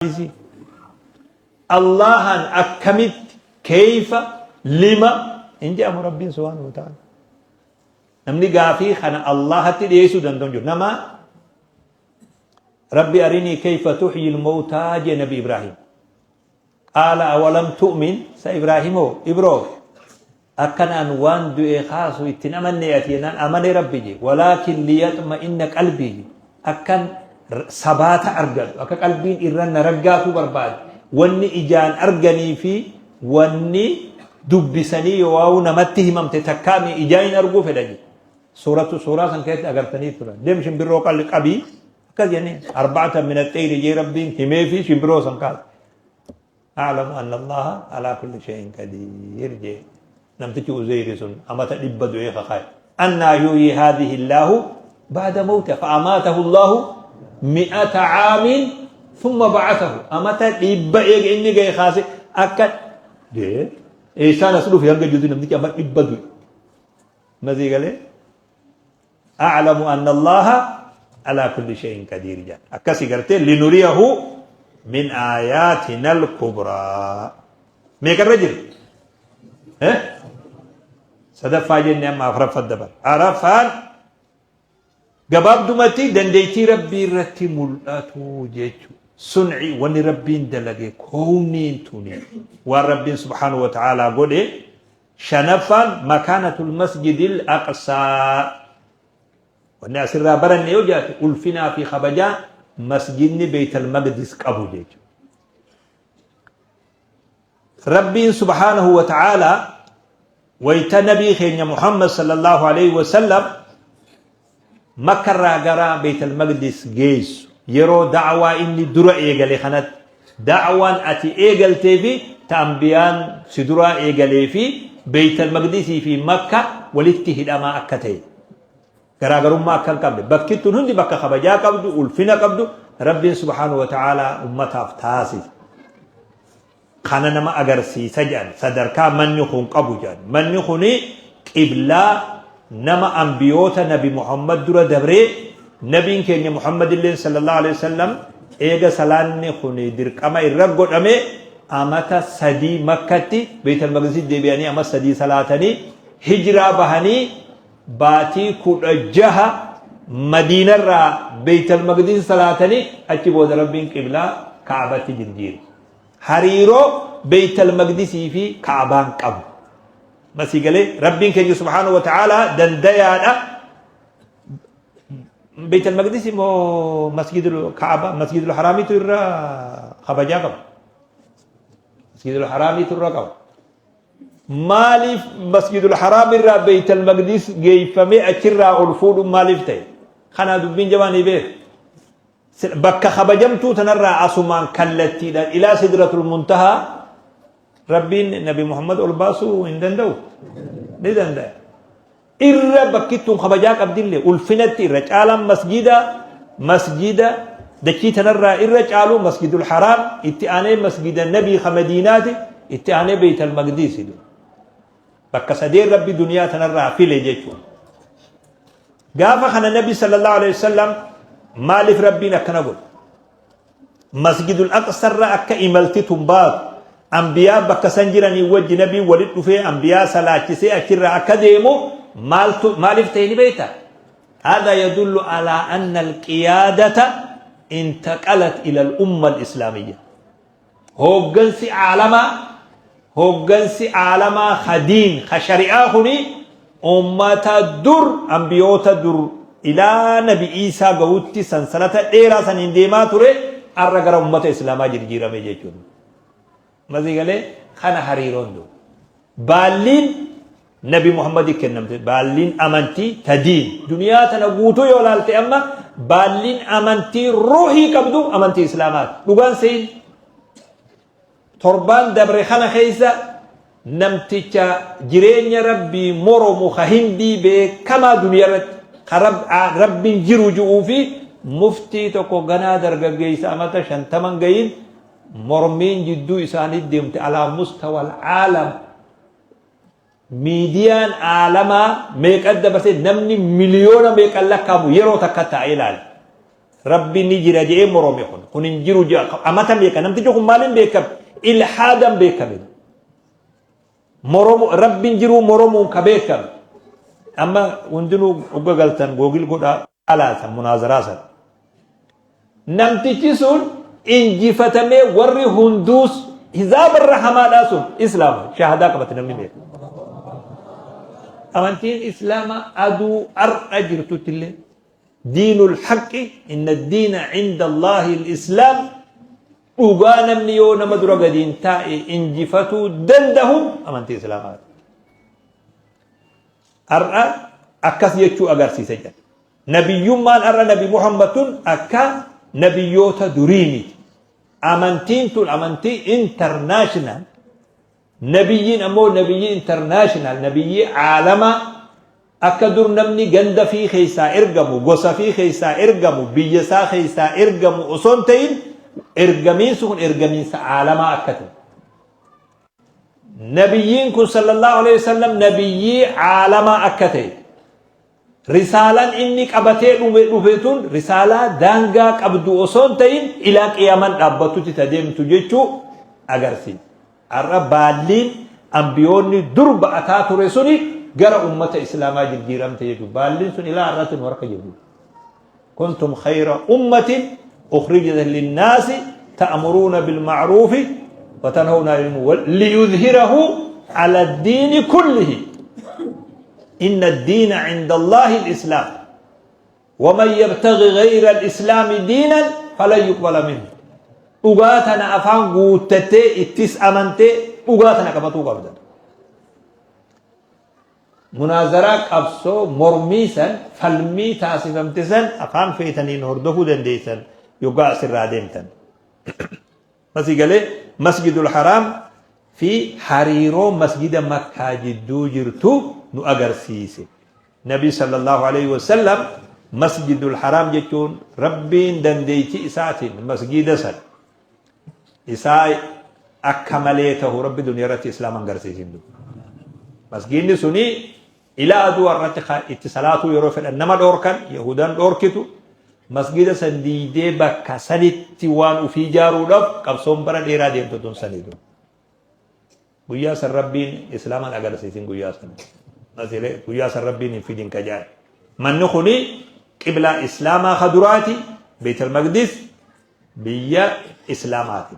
Isii. Allahan akkamitti keeyfa lima hin jedhamu Rabbiin subhaanahu wa ta'ala. Namni gaafii kana Allahatti dhiyeessuu danda'u hin jiru. Nama Rabbi arinii keyfa tuhyil mawtaa jee Nabi Ibraahim. Qaala awalam tu'min sa Ibraahimoo Ibroo akkan an waan du'e kaasu itti hin amannee ati jennaan amane Rabbi je walaakin liyaxma'inna qalbii je akkan sabaata argadhu akka qalbiin irra na raggaatuu barbaade wanni ijaan arganii fi wanni dubbisanii yoo namatti himamte takkaami ijaa hin arguu fedha je suuratu suuraa san keessatti agartanii turan deem shimbirroo qalli qabii akkas jenneen arba'atan min axxeyri jee Rabbiin himee fi shimbirroo san kaase A'lamu anna Allaaha alaa kulli shay'in qadiir jee namtichi Uzeyri sun amata dhibba du'ee kakaye. Annaa yuhyii haadhihi Allaahu ba'da mawtiha fa'amaatahu Allaahu mi'ata caamin thumma ba'athahu amata dhibba eega inni gahe kaase akka jee eessaan as dhufe hanga jirutti namtichi amma dhibba du'e. Masii galee A'lamu anna Allaaha alaa kulli shay'in qadiir jedhan. Akkasi gartee linuriyahu min aayaatina al-kubraa. Meeqarra jira? Eh? Sadaffaa jenne amma afraffaa dabar. Araffaan gabaabdumatti dandeettii Rabbii irratti mul'atu jechuudha. Sunci wanni Rabbiin dalage koowniin tuni waan Rabbiin subhaanahu wa ta'aalaa godhe Shanaffaan makaanatul masjidil aqsaa. Wanni asirraa baranne yoo jiraate ulfinaa fi kabajaa masjidni Beeytal Maqdis qabu jechuudha. Rabbiin subhaanahu wa ta'aalaa wayta nabii keenya Muhammad sallallahu alaihi wasallam Makka irraa gara Beeytal Maqdis geessu yeroo da'waa inni dura eegale kanatti da'waan ati eegaltee fi ta anbiyaan si duraa eegalee fi Beeytal Maqdisii fi Makka walitti hidhamaa akka ta'e garaagarummaa akka hin qabne bakki tun hundi bakka kabajaa qabdu ulfina qabdu Rabbiin subhaanahu wa ta'aalaa ummataaf taasise. Kana nama agarsiisa jedhan sadarkaa manni kun qabu jedhan. Manni kuni qiblaa nama anbiyoota nabi Muhammad dura dabree nabiin keenya Muhammad illeen sallallahu alaihi wasallam eega salaanni kuni dirqama irra godhame amata sadii makkatti Beeytal Maqdisitti deebi'anii ama sadii salaatanii hijiraa bahanii baatii 16 Madiinarraa Beeytal Maqdis salaatanii achi booda Rabbiin qiblaa Ka'abatti jirjiire. Hariiroo Beeytal Maqdisii fi Ka'abaan qabu. Masii galee Rabbiin keenya subhaanahu wa ta'aalaa dandayaadha. Beeytal Maqdis immoo Masjidul Ka'aba Masjidul Haraamiitu irra kabajaa qaba. Masjidul Haraamiitu irra qaba. Maaliif Masjidul Haraam irraa Beeytal Maqdis geeffamee achirraa ol fuudhuun maaliif ta'e? Kanaa dubbiin jabaan ni beeka. Bakka kabajamtuu tanarraa asumaan kallattiidhaan ilaa sidratul muntahaa Rabbiin Nabi Muhammad ol baasuu hin danda'u? Ni danda'a. Irra bakkittuun kabajaa qabdillee ulfinatti irra caalaan masjida masjida dachii tanarraa irra caalu masjidul haraam itti aanee masjida nabii ka madiinaati itti aanee beeytal maqdiisi. Bakka sadeen Rabbi duniyaa tanarraa file jechuudha. Gaafa kana Nabi sallallahu alaihi wasallam maaliif Rabbiin akkana godhe? Masjidul Aqsarra akka imalti tun baatu anbiyaa bakka san jiranii wajji Nabiin walit dhufee anbiyaa salaachisee achirraa akka deemu maaltu maaliif ta'e ni beekta? هذا يدل على أن القيادة انتقلت إلى الأمة الإسلامية Hooggansi aalamaa hooggansi aalamaa ka diin ka shari'aa kuni ummata dur ambiyoota dur ilaa nabi Iisaa gahutti sansalata dheeraa saniin deemaa ture arra gara ummata islaamaa jirjiirame jechuudha. Masii galee kana hariiroon du. Baalliin Nabi Muhammadi kennamte baalliin amantii ta diin duniyaa tana guutuu yoo laalte amma baalliin amantii ruuhii qabdu amantii islaamaati dhugaan siin torbaan dabre kana keessa namticha jireenya rabbii moromu ka hindii beekamaa duniyaa irratti ka rabbiin jiru ji'uu fi muftii tokko ganaa dargaggeessa amata shantaman gayin mormiin jidduu isaanii deemte alaa mustawal aalam Miidiyaan aalamaa meeqa dabarsee namni miliyoona meeqan lakkaamu yeroo takka taa'ee ilaale. Rabbi ni jira je'ee morome kun. Kun hin jiru je'a. Amata meeqa namtichi kun maaliin beekame? Ilhaadan beekame. Moromu Rabbi hin jiruu moromuun ka beekame. Amma hundinuu dhuga galtan googil godhaa alaatan munaazaraa sana. Namtichi sun injifatamee warri hunduus hizaaba irra hamaadhaa sun islaama shahadaa qabate namni meeqa. Amantiin islaamaa aduu har'a jirtutti illee diinul haqqi inna diina cinda Allaahi islaam dhugaa namni yoo nama dura gadiin taa'e injifatuu dandahu amantii islaamaati. Har'a akkas jechuu agarsiisa jedha. Nabiyyummaan har'a Nabi Muhammad tun akka nabiyyoota durii miti. Amantiin tun amantii international. Nabiyyiin ammoo nabiyyii international, nabiyyii caalamaa akka dur namni ganda fii keessaa ergamu, gosa fii keessaa ergamu, biyya isaa keessaa ergamu osoo hin ta'in ergamiinsi kun ergamiinsa caalamaa akka ta'e. Nabiyyiin kun sallallahu alaihi wasallam nabiyyii caalamaa akka ta'e. Risaalaan inni qabatee dhume dhufe tun risaalaa daangaa qabdu osoo hin ta'in ilaa qiyaamaan dhaabbattutti ta deemtu jechuu agarsiisa. Har'a baalliin ambiyoonni dur ba'ataa ture suni gara ummata islaamaa jijjiiramte jechuudha. Baalliin sun ilaa har'aatti nu harka jiru. Kuntum khayra ummatin ukhrijat linnaasi ta'muruuna bilma'ruufi wa tanhawna 'anil munkar liyudhhirahu 'ala ad-diini kullihi. Inna ad-diina 'inda Allaahi al-islaam. Wa man yabtaghi ghayra al-islaami diinan falan yuqbala minhu. Dhugaa tana afaan guuttattee ittis amantee dhugaa tana qabatuu qabda. Munaazaraa qabsoo mormii san falmii taasifamte san afaan feetaniin hordofuu dandeessan yoggaa asirraa deemtan. Masii galee Masjidul Haraam fi hariiroo masjida Makkaa jidduu jirtu nu agarsiise. Nabi sallallahu alaihi wasallam Masjidul Haraam jechuun Rabbiin dandeettii isaatiin masjida san isaa akka malee tahu Rabbi duniyaa irratti islaama hin garsiisin. Masjidni suni Ilaa aduu har'atti ka itti salaatuu yeroo fedhan nama dhoorkan, Yahudaan dhoorkitu, masgida san diiydee bakka sanitti waan ufii jaaruudhaaf qabsoon bara dheeraa deemtu tun sanii tun. Guyyaa san Rabbiin Islaaman agarsiisin guyyaa san. Masilee guyyaa san Rabbiin hin fidin ka jaan. Manni kuni qiblaa Islaamaa ka duraati, Beetal Maqdis biyya Islaamaati.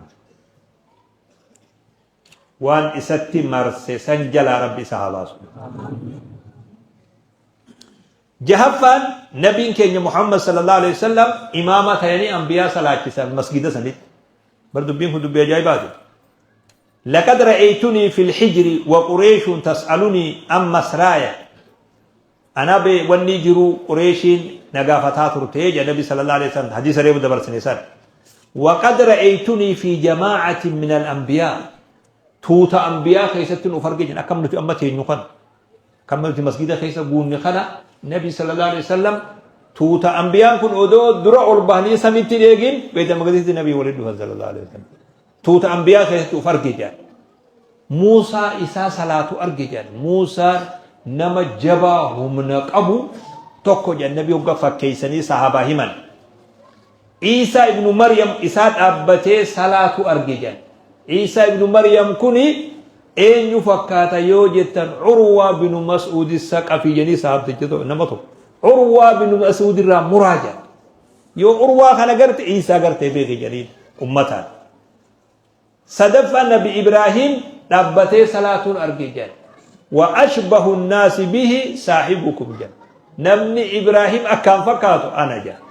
Waan isatti marse san jalaa Rabbi isa haa baasu. Jahaffaan nabiin keenya Muhammad sallallahu alaihi wasallam imaama tayanii anbiyaa salaachisan masgida sanitti. Bar dubbiin kun dubbii ajaa'ibaati. Laqad ra'aytunii fil hijri wa qureeshun tas'alunii an masraaya. Ana be wannii jiruu Qureeshiin na gaafataa turte jedha Nabi sallallahu alaihi wasallam hadiisa reefu dabarsine san. Waqad ra'aytunii fi jamaa'atin min al-anbiyaa tuuta anbiyaa keessatti nuuf arge jedhan akkam nuti amma teenyu kana akkam nuti masgida keessa guunne kana Nabi sallallahu alaihi wasallam tuuta anbiyaan kun odoo dura ol bahanii samitti dheegin beeyta maqdisitti Nabi waliin dhufan sallallahu alaihi wasallam tuuta anbiyaa keessatti uf arge jedhan. Muusaa isaa salaatu arge jedhan. Muusaan nama jabaa humna qabu tokko jedhan nabi hogga fakkeeysanii sahaabaa himan. Iisaa ibnu Maryam isaa dhaabbatee salaatu arge jedhan. Iisaa ibnu Maryam kuni eenyu fakkaata yoo jettan Urwaa binu Mas'uudi Saqafii jedhanii sahaabticha nama tokko. Urwaa binu Mas'uud irraa muraa jedhan. Yoo Urwaa kana garte Iisaa gartee beeki jedhaniin ummataan. Sadaffaa Nabi Ibraahiim dhaabbatee salaatuun arge jedhan. Wa ashbahu nnaasi bihi saahibukum jedhan. Namni Ibraahiim akkaan fakkaatu ana jedhan.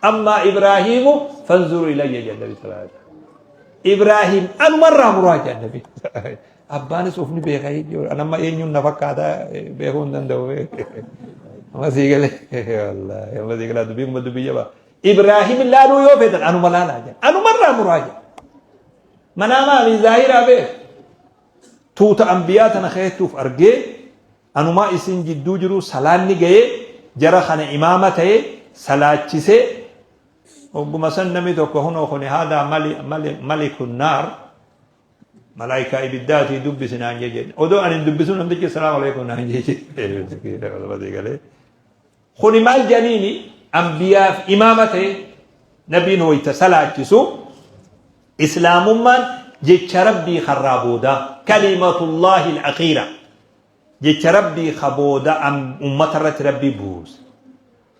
Ammaa Ibraahiimu fanzuru ilayya jedhan Nabi sallallahu alaihi wasallam. Ibraahiim anumarraa muraa jedhan Nabi. Abbaanis of ni beeka jechuudha. An amma eenyuun na fakkaata beekuu hin danda'u. Amma sii galee wallaahi amma sii galee dubbiin kuma dubbii jabaa. Ibraahim laaluu yoo feetan anuma laalaa jedha. Anumarraa muraa jedha. Manaa maali zaahiraa beek. Tuuta ambiyaa tana keessattuuf argee anumaa isin jidduu jiru salaanni ga'ee jara kana imaama ta'ee salaachisee ogguma san namni tokko hunoo kuni haadaa malikun naar malaayikaa ibiddaatii dubbisi naan jedhe. Odoo ani hin dubbisu namtichi salaamu alaikum naan jedhe. Kuni maal jedhaniini ambiyaaf imaama ta'e Nabiin wayta salaachisu Islaamummaan jecha Rabbii karraa boodaa, kalimatullaahi al-akhiira, jecha Rabbii ka booda ummata irratti Rabbii buuse.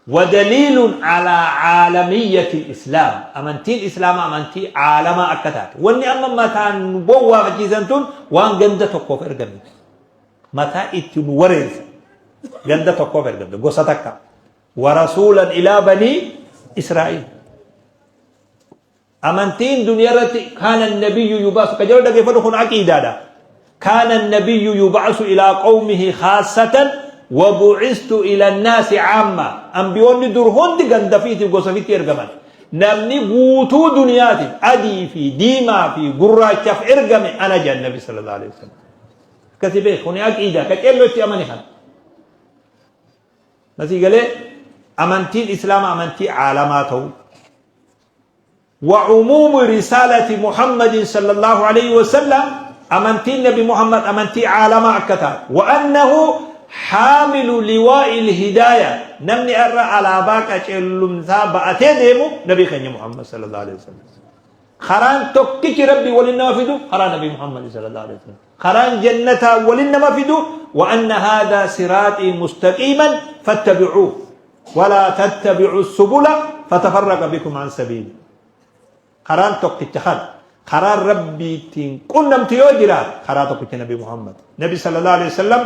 Wadaliilun alaa caalamiyyati islaam, amantiin Islaamaa amantii caalamaa akka taate. Wanni amma mataan nu bowwaafachiisan tun waan ganda tokkoof ergamte. Mataa itti nu wareersan. Ganda tokkoof ergamte, gosa takka. Warasuulan ilaa banii Israa'iil. Amantiin duniyaa irratti kaana nabiyyu yubaasu ka jedhu dhageeffadhu, kun aqiidaadha. Kaana nabiyyu yubaasu ilaa qawmihi khaasatan wa bu'istu ila naasi caamma. Ambiyoonni dur hundi ganda fiitiif gosa fitti ergaman. Namni guutuu duniyaatiif adii fi diimaa fi gurraachaaf ergame ana jedhan Nabi sallallahu alaihi wasallam. Akkasi beek, kuni aqiidaa ka ceelloo itti amani kana. Masii galee amantiin Islaama amantii caalamaa ta'uu. وعموم رسالة محمد صلى الله عليه وسلم، أمنتي النبي محمد أمنتي عالم أكتا، وأنه حامل لواء الهداية، نمني أرى على باك أشلم بأتي ديمو نبي خيني محمد صلى الله عليه وسلم. خران توكيك ربي ولنا فيدو خران نبي محمد صلى الله عليه وسلم، خران جنة ولنا فيدو. وأن هذا صراطي مستقيما فاتبعوه ولا تتبعوا السبل فتفرق بكم عن سبيله. Karaan tokkicha kana, karaan Rabbiitiin qunnamtu yoo jiraate karaa tokkicha Nabi Muhammad. Nabi sallallahu alaihi wasallam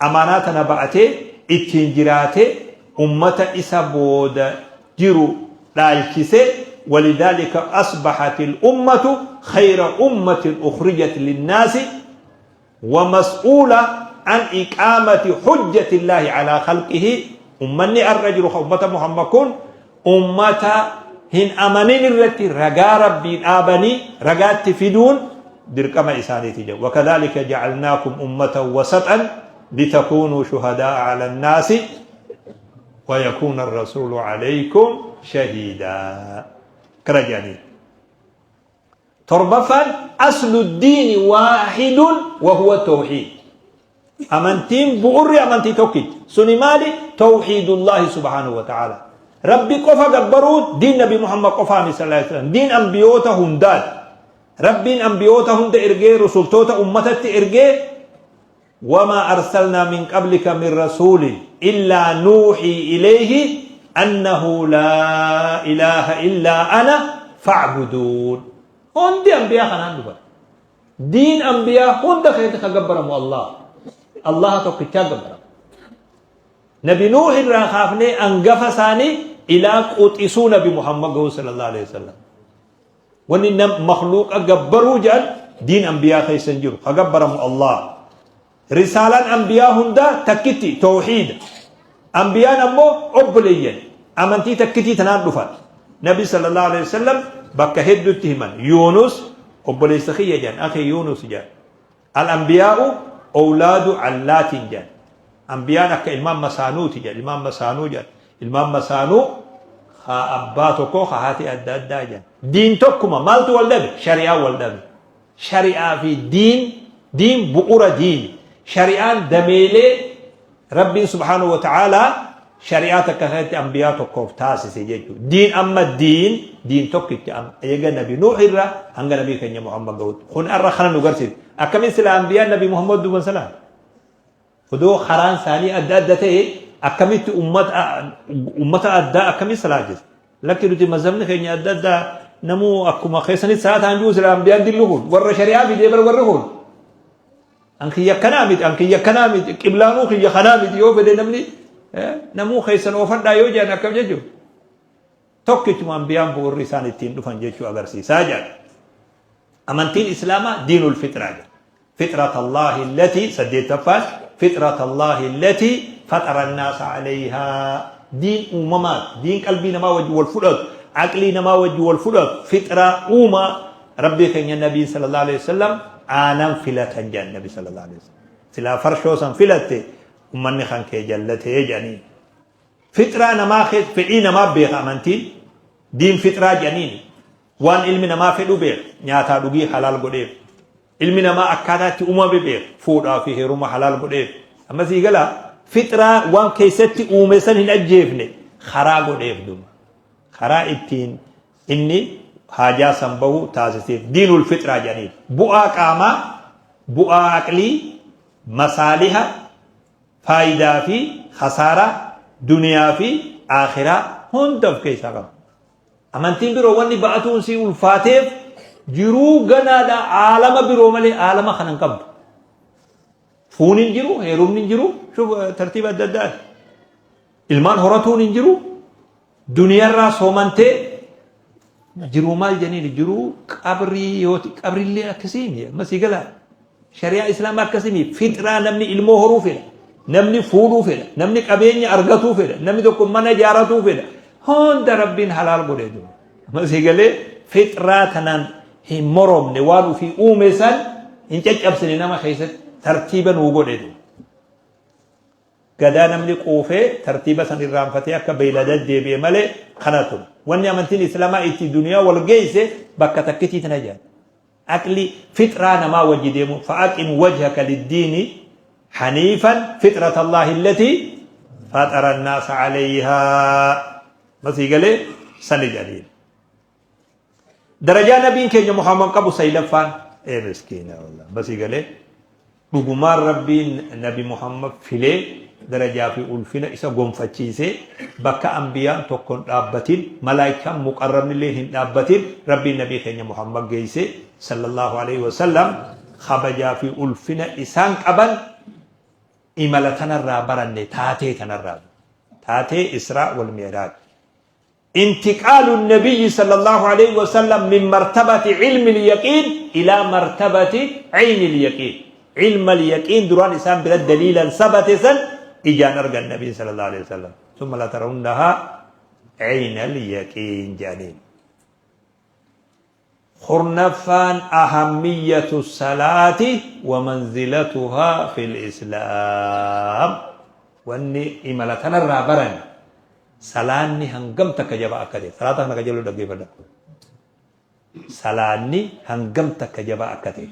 amaanaa tana ba'atee ittiin jiraatee ummata isa booda jiru dhaalchise. ولذلك أصبحت الأمة خير أمة أخرجت للناس ومسؤولة عن إقامة حجة الله على خلقه. أمني الرجل أمة محمد كن أمة hin amanin irratti ragaa Rabbii dhaabanii ragaatti fiduun dirqama isaaniiti jedhu. وكذلك جعلناكم أمة وسطا لتكونوا شهداء على الناس ويكون الرسول عليكم شهيدا كرجاني. Torbaffaan، أصل الدين واحد وهو التوحيد. Amantiin bu'urri amantii tokkicha suni maali? توحيد الله سبحانه وتعالى، Rabbi qofa gabbaruu. Diin Nabi Muhammad qofaami صلى الله عليه وسلم, diin ambiyoota hundaati. Rabbiin ambiyoota hunda ergee, rusultoota ummatatti ergee. وما أرسلنا من قبلك من رسول إلا نوحي إليه أنه لا إله إلا أنا فاعبدون. Hundi ambiyaa kanaan dhufan. Diin ambiyaa hunda keessatti ka gabbaramu Allah, Allah tokkichaa gabbaramu. Nabi Nuuh irraa kaafnee angafa isaanii ilaa quxisuu Nabi Muhammad gahu صلى الله عليه وسلم, wanni nam makhluuqa gabbaruu jedhan diin ambiyaa keessa hin jiru. Ka gabbaramu Allah. Risaalaan ambiyaa hundaa takkitti, tawxiida. Ambiyaan ammoo obboleeyyan, amantii takkitii tanaan dhufan. Nabi صلى الله عليه وسلم bakka hedduutti himan. Yuunus obboleessa kiyya jedhan, أخي Yuunus jedhan. الأنبياء أولاد علات jedhan. Ambiyaan akka ilmaan masaanuuti jedhan, ilmaan masaanuu jedhan, ilmaan masaanuu haa abbaa tokko haa haati adda addaa jedhan. Diin tokkuma. Maaltu wal dhabe? Shari'aa wal dhabe. Shari'aa fi diin, diin bu'ura diini, shari'aan dameelee. Rabbiin سبحانه وتعالى shari'aa takka keessatti ambiyaa tokkoof taasise jechuudha. Diin amma diin tokkicha eega Nabi Nuux irraa hanga Nabii keenya Muhammad gahutti. Kun arra kana nu garsiisa. Akkamiin sila ambiyaan Nabi Muhammad duuban sanaa? Odoo karaan isaanii adda adda ta'e akkamitti ummata addaa akkamiin salaachisa? Lakki, nuti mazhabni keenya adda addaa, namuu akkuma keessanitti salaataan jiru. Sila ambiyaan dillu kun warra shari'aa fidee bar warri kun. An kiyya kanaa miti, an kiyya kanaa miti, qiblaanuu kiyya kanaa miti yoo fedhe namni namuu keessan oofadhaa yoo jedhan akkam jechuudha? Tokkichuma ambiyaan bu'uurri isaan ittiin dhufan jechuu agarsiisaa jedha. Amantiin Islaamaa دين الفطرة jedha. فطرة الله التي, saddeettaffaan، فطرة الله التي فطر الناس عليها. Diin uumamaati. Diin qalbii namaa wajji wal fudhatu, aqlii namaa wajji wal fudhatu, fixraa uumaa Rabbii keenya. Nabiin صلى الله عليه وسلم aanan filatan jedhan Nabi صلى الله عليه وسلم. Silaa farshoo san filatte ummanni kan kee jallatee jedhanii. Fixraa namaa, fedhii namaa beeka amantiin. Diin fixraa jedhaniini. Waan ilmi namaa fedhu beeka. Nyaataa dhugii halaal godheef. Ilmi namaa akkaataa itti uumame beeka. Fuudhaa fi heeruma halaal godheef. Amma sii galaa, fixraa waan keessatti uume san hin ajjeefne, karaa godheef duma. Karaa ittiin Inni haajaa san bahu taasiseef. Diinul fixraa jedhaniin. Bu'aa qaamaa, bu'aa aqlii, masaaliha, faayidaa fi khasaaraa duniyaa fi aakhiraa hunda of keessaa qaba. Amantiin biroo wanni ba'atuun sii ulfaateef jiruu ganaadha aalama biroo malee aalama kana hin qabdu. Fuun hin jiru, heerumni hin jiru, shuf tartiiba adda addaati. Ilmaan horatuun hin jiru, duniyarraa soomantee jiruu maal jeniin jiruu qabrii yoo qabrillee akkasiimi amma sii galaa. Shari'aa Islaamaa akkasiimi fixraa namni ilmoo horuu fedha, namni fuudhuu fedha, namni qabeenya argatuu fedha, namni tokko mana ijaaratuu fedha. Hunda Rabbiin halaal godhee jiru. Amma sii galee fixraa tanaan hin moromne waan ofii uume san hin caccabsine nama keessatti tartiiba nuu godhe jiru. Gadaa namni quufee tartiiba san irraanfatee akka beeylada deebi'e malee kana ture. Wanni amantiin Islaamaa itti duniyaa wal geesse bakka takkitii tana jedhan. Aqli fixraa namaa wajji deemu fa'aqim wajhaka liddiini haniifan fixrata Allaahi allatii faxara annaasa alayhaa. Masii galee sani jedhaniin. Darajaa nabiin keenya Muhammad qabu saylaffaan ee miskiina wallah basii galee dhugumaan rabbiin nabi Muhammad filee darajaa fi ulfina isa gonfachiisee bakka ambiyaan tokko hin dhaabbatin malaayikaan muqarrabni illee hin dhaabbatin rabbiin nabii keenya Muhammad geesse sallallahu alaihi wasallam kabajaa fi ulfina isaan qaban imala tanarraa baranne taatee tanarraa taatee Israa wal Mi'raaj. انتقال النبي صلى الله عليه وسلم من مرتبة علم اليقين إلى مرتبة عين اليقين علم اليقين دران إسان بلا دليلا ثبت سن إجان أرجى النبي صلى الله عليه وسلم ثم لا ترونها عين اليقين جانين Kurnaffaan ahammiyatu salaati wa manzilatuhaa fil islaam. Wanni imala tanarraa baranne salaanni hangam takka jabaa akka ta'e. Salaata kana qajeeloo dhaggeeffadha. Salaanni hangam takka jabaa akka ta'e.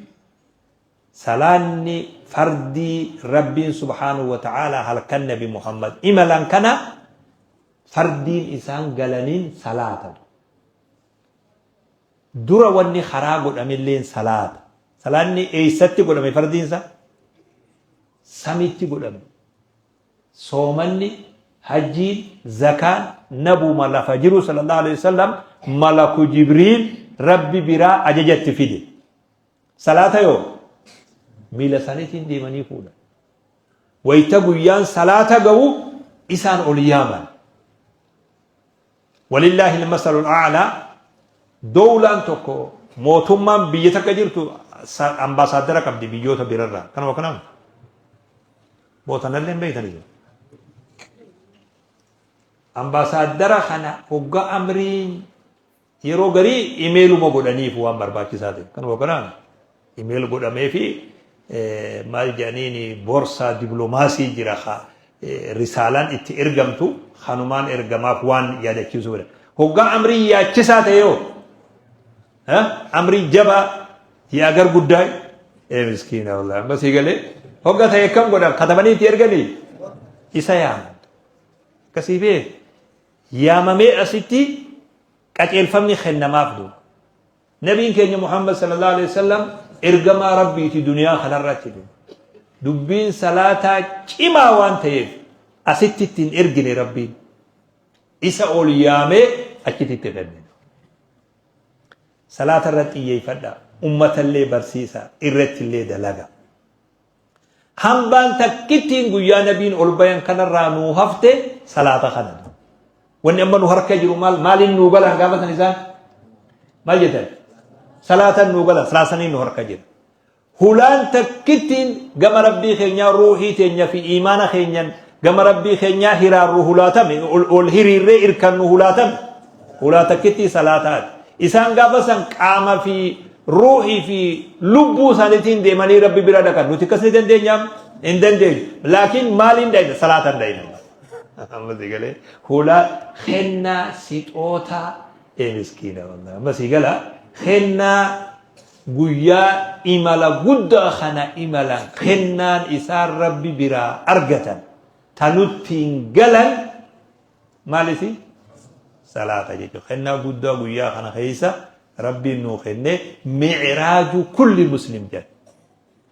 Salaanni fardii Rabbiin subhaanahu wa ta'aalaa halkan Nabi Muhammad imalan kana fardiin isaan galaniin salaata. Dura wanni karaa godhamelleen salaata. Salaanni eessatti godhame fardiin isaa? Samitti godhame. Soomanni, hajjiin, zakaan nabuma lafa jiru sallallahu alaihi wasallam malaku Jibriil Rabbi biraa ajaja itti fide. Salaata yoo miila isaaniitiin deemanii fuudhan. Wayita guyyaan salaata ga'u isaan ol yaaman. Walillaahi al-masalul a'laa dowlaan tokko mootummaan biyya takka jirtu ambaasaaddara qabdi biyyoota birarraa. Kanuma kanaan bootanallee hin beektan isin. Ambaasaaddara kana hogga amriin yeroo garii imeeluma godhaniif waan barbaachisaa ta'e. Kanuma kanaan imeel godhameefi maal jedhaniin borsaa diplomaasii jira ka risaalaan itti ergamtu kanumaan ergamaaf waan yaadachiisuu fedhan. Hoggaa amrii yaachisaa ta'e yoo amrii jabaa yaagar guddaa ee miskiina wallahi amma sii galee hogga ta'e akkam godhan katabanii itti erganii isa yaaman. Akkasii beek yaamamee asitti qaceelfamni kennamaaf duuba. Nabiin keenya Muhammad sallallahu alaihi wasallam ergamaa Rabbiiti duniyaa kanarratti duuba. Dubbiin salaataa cimaa waan ta'eef asitti itti hin ergine Rabbiin. Isa ol yaamee achitti itti kenne. Salaata irratti xiyyeeffadha. Ummatallee barsiisa. Irratti illee dalaga. Hambaan takkittiin guyyaa nabiin ol bayan kanarraa nuu hafte salaata kana. Wanni amma nu harka jiru maal maaliin nuu galan gaafa san isaan maal jettan salaatan nuu galan salaasaniin nu harka jira. Hulaan takkittiin gama rabbii keenyaa ruuhii teenya fi iimaana keenyan gama rabbii keenyaa hiraarru hulaatame ol hiriirree irkannu hulaatame hulaa takkittii salaataati. Isaan gaafa san qaama fi ruuhii fi lubbuu isaaniitiin deemanii rabbi bira dhaqan. Nuti akkas ni dandeenyaam? Hin dandeenyu. Laakiin maaliin dhayna? Salaataan dhayna. Amma si galee hulaa kennaa sixootaa ee miskiina wallahi. Amma si gala kennaa guyyaa imala guddaa kana imalan kennaan isaan rabbi biraa argatan tanuttiin galan maal isi? Salaata jechuudha. Kennaa guddaa guyyaa kana keessa Rabbiin nuu kenne, mi'raaju kulli muslim jedha.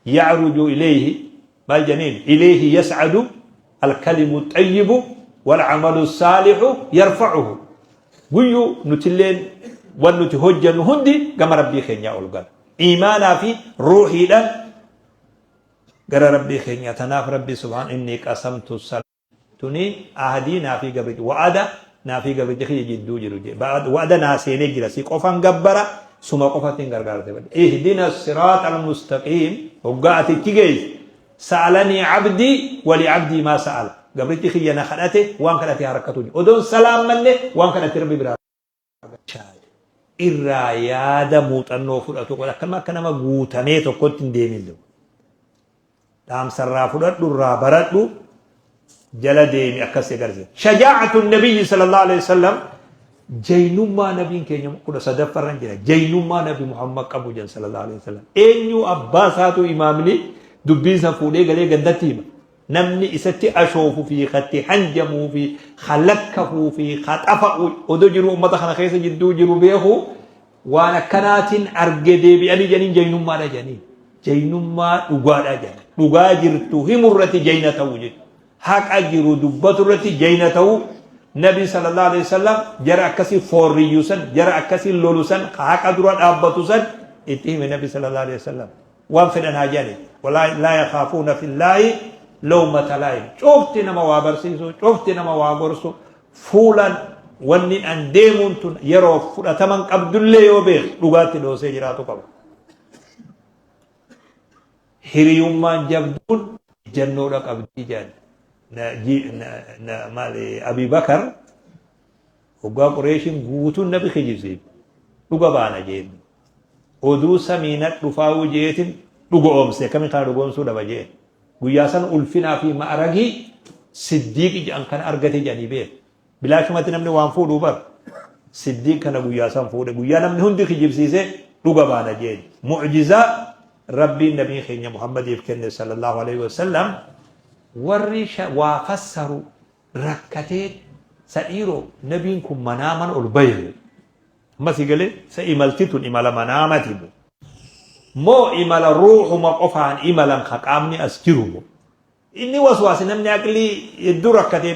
Ya'ruju ilayhi maal janiin? Ilayhi yas'adu alkalimu xayyibu wal'amalu saalihu yarfa'uhu. Guyyuu nutilleen wan nuti hojjannu hundi gama Rabbii keenyaa ol gala. Iimaanaa fi ruuhiidhaan gara Rabbii keenyaa. Tanaaf Rabbi subhaan inni qasamtu sala. Tuni ahdii naa fi gabricha, wa'ada naa fi gabricha kiyya jidduu jiru jedhe. Wa'ada naa seenee jira, si qofan gabbara, suma qofatti hin gargaarte. Ihdina siraata almustaqiim, hoggaa ati itti geesse, sa'alanii abdii wali abdii maa sa'ala. Gabrichi kiyya na kadhate, waan kadhate harkatu jiru. Odoon salaammanne waan kadhate Rabbi biraa irraa yaada muuxannoo fudhatu godha. Akkanuma akka nama guutamee tokkotti hin deemin. Dhaamsa irraa fudhadhu, irraa baradhu, jala deemi, akkas si agarsiisa. Shajaa'atu nabiyyi sallallahu alaihi wasallam, jaynummaa nabiin keenya 13ffarra jira. Jaynummaa Nabi Muhammad qabu jedhan sallallahu alaihi wasallam. Eenyu abbaa isaatu imaamni dubbiin san fuudhee galee gandatti hima. Namni isatti ashoofu fi katti hanjamuu fi kalakkafuu fi kaxafa'u odoo jiru uummata kana keessa jidduu jiru beeku waan akkanaatiin arge deebi'anii jedhaniin jaynummaadha jedhaniin. Jaynummaa dhugaadha jedhan. Dhugaa jirtu himurratti jayna ta'uu jechuudha. Haqa jiru dubbatu irratti jayna ta'uu. Nabi sallallahu alaihi wasallam jara akkasii foorriyyu san, jara akkasii lolu san, haqa dura dhaabbatu san itti hime Nabi sallallahu alaihi wasallam. Waan fedhan haa jedhani. Walaa laa yakhaafuuna fillaahi lawmata laa'im. Cufti nama waa barsiisu, cufti nama waa gorsu, fuulaan wanni an deemuun tun yeroo fudhataman qabdullee yoo beeku dhugaatti dhoosee jiraatu qaba. Hiriyummaan jabduun ejjannoodha qabdi jedhan. Maali, Abi Bakar hoggaa Qureeshiin guutuun Nabi kijibsiif dhuga baana jeen. Oduu samiina dhufaa'uu jeetin dhuga oomse, akkamiin kana dhugoomsuu dhaba jeen. Guyyaa san ulfinaa fi ma'aragii Siddiiq jedhan kana argate jedhanii beeku. Bilaashumatti namni waan fuudhuu bar. Siddiiq kana guyyaa san fuudhe. Guyyaa namni hundi kijibsiise dhuga baana jeen. Mu'jizaa Rabbiin Nabii keenya Muhammadiif kenne sallallahu alaihi wasallam, warri waa fassaru rakkatee sadhiiroo nabiin kun manaaman ol bahe. Amma si galee, sa imalti tun imala manaamati moo? Moo imala ruuhuma qofaan imalan ka qaamni as jiru moo? Inni waswaase, namni aqlii hedduu rakkatee.